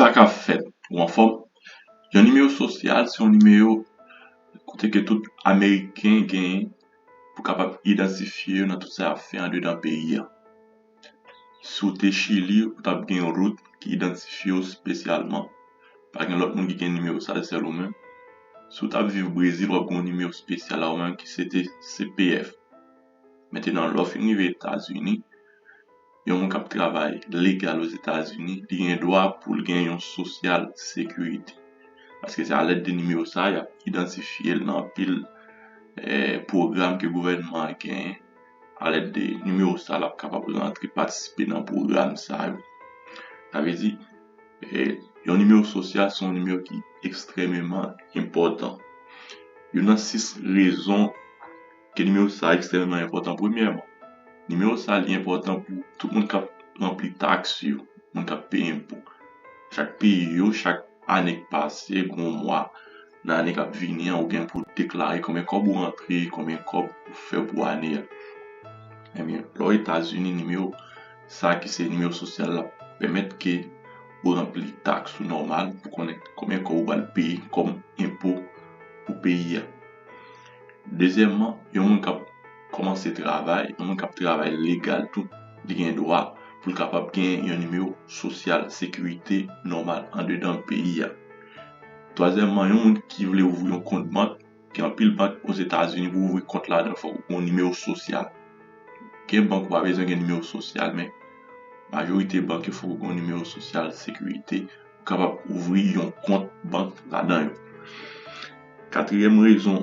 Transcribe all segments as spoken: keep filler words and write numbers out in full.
Sa k ap fèt, ou anfòm? Yon nimewo sosyal se yon nimewo kote ke tout Ameriken genyen pou kapab idantifye yo nan tout sa y ap fè andedan peyi a. Si w te Chili, ou t ap gen yon rout ki idantifye w espesyalman. Pa gen lòt moun ki gen nimewo sa, se sèl ou menm. Si w t ap viv Brezil, w ap gen yon nimewo espesyal la ou menm ki se te C P F. Mentenan, lè w fin rive Etazini, yon moun k ap travay legal Ozetazini, li gen dwa pou l gen yon sosyal sekirite. Paske se alèd de nimewo sa a, y ap idantifye l nan anpil, eh, pwogram ke gouvènman an genyen. Alèd de nimewo sa a, l ap kapab rantre, patisipe nan pwogram sa yo. Sa vle di, eh, yon nimewo sosyal se yon nimewo ki ekstrèmeman enpòtan. Youn nan sis rezon ke nimewo sa a ekstrèmeman enpòtan. Premyèman, nimewo sa a li enpòtan pou tout moun k ap ranpli taks yo, moun k ap peye enpo. Chak peye yo, chak ane k pase, gen yon mwa nan ane k ap vini an, ou gen pou deklare konbyen kòb ou rantre, konbyen kòb ou fè pou ane a. Ebyen, lè w Etazini, nimewo sa a ki se nimewo sosyal la pèmèt ke ou ranpli taks ou nòmal pou konnen konbyen kòb ou pral peye kòm enpo pou peyi a. Dezyèmman, yon moun k ap kòmanse travay, yon moun k ap travay legal tou, li gen dwa pou l kapab gen yon nimewo sosyal sekirite nòmal andedan peyi a. Twazyèmman, yon moun ki vle ouvri yon kont bank, gen anpil bank Ozetazini pou ouvri kont ladan, fòk ou gen yon nimewo sosyal. Gen bank ou pa bezwen gen nimewo sosyal, men majorite bank yo fòk ou gen yon nimewo sosyal sekirite pou kapab ouvri yon kont bank ladan yo. Katriyèm rezon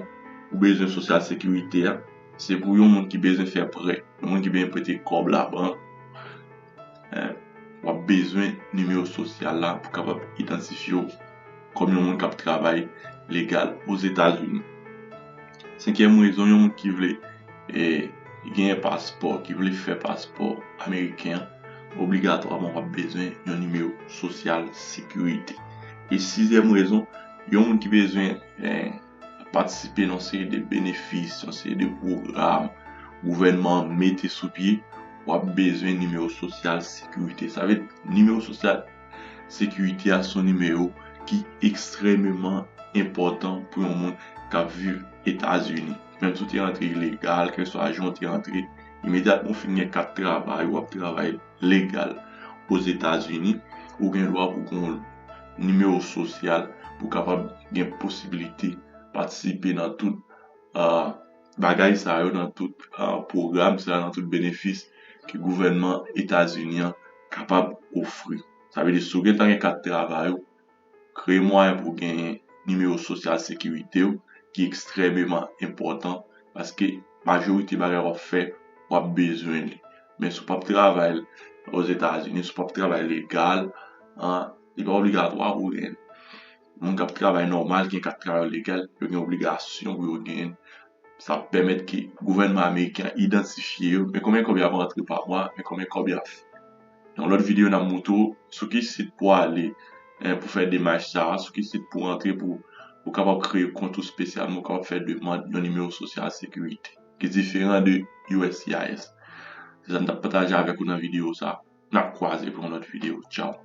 ou bezwen sosyal sekirite a, se pou yon moun ki bezwen fè prè, yon moun ki bezwen prete kòb labank, eh, w ap bezwen nimewo sosyal la pou kapab idantifye w kòm yon moun k ap travay legal Ozetazini. Senkyèm rezon, yon moun ki vle, eh, genyen paspò, ki vle fè paspò ameriken an, obligatwaman w ap bezwen yon nimewo sosyal sekirite. E sizyèm rezon, yon moun ki bezwen, eh, patisipe nan yon seri de benefis, yon seri de pwogram gouvènman an mete sou pye, w ap bezwen nimewo sosyal sekirite. Sa vle di, nimewo sosyal sekirite a se yon nimewo ki ekstrèmeman enpòtan pou yon moun k ap viv Etazini. Menm si w te rantre ilegal, kèlkeswa jan w te rantre, imedyatman w fin gen kat travay, w ap travay legal Ozetazini, ou gen dwa pou gen yon nimewo sosyal pou kapab gen posibilite patisipe nan tout, ah, bagay sa yo, nan tout, ah, pwogram sa yo, nan tout benefis ke gouvènman Etazini an kapab ofri. Sa vle di, si w gentan gen kat travay ou, kreye mwayen pou w genyen nimewo sosyal sekirite w, ki ekstrèmeman enpòtan, paske majorite bagay w ap fè, w ap bezwen li. Men si w p ap travay Ozetazini, si w p ap travay legal, an, li pa obligatwa pou w genyen li. Moun k ap travay nòmal, ki gen kat travay legal, yo gen obligasyon pou yo genyen li. Sa ap pèmèt ke gouvènman ameriken an idantifye yo, men konbyen kòb y ap rantre pa mwa, men konbyen kòb y ap fè. Nan lòt videyo, n ap montre w sou ki sit pou w ale, eh, pou fè demach sa a, sou ki sit pou w rantre pou ou kapab kreye kont ou espesyalman, ou kapab fè demann yon nimewo sosyal sekirite ki diferan de U S C I S. Se sa m t ap pataje avèk ou nan videyo sa a. N ap kwaze pou yon lòt videyo. Tchaw.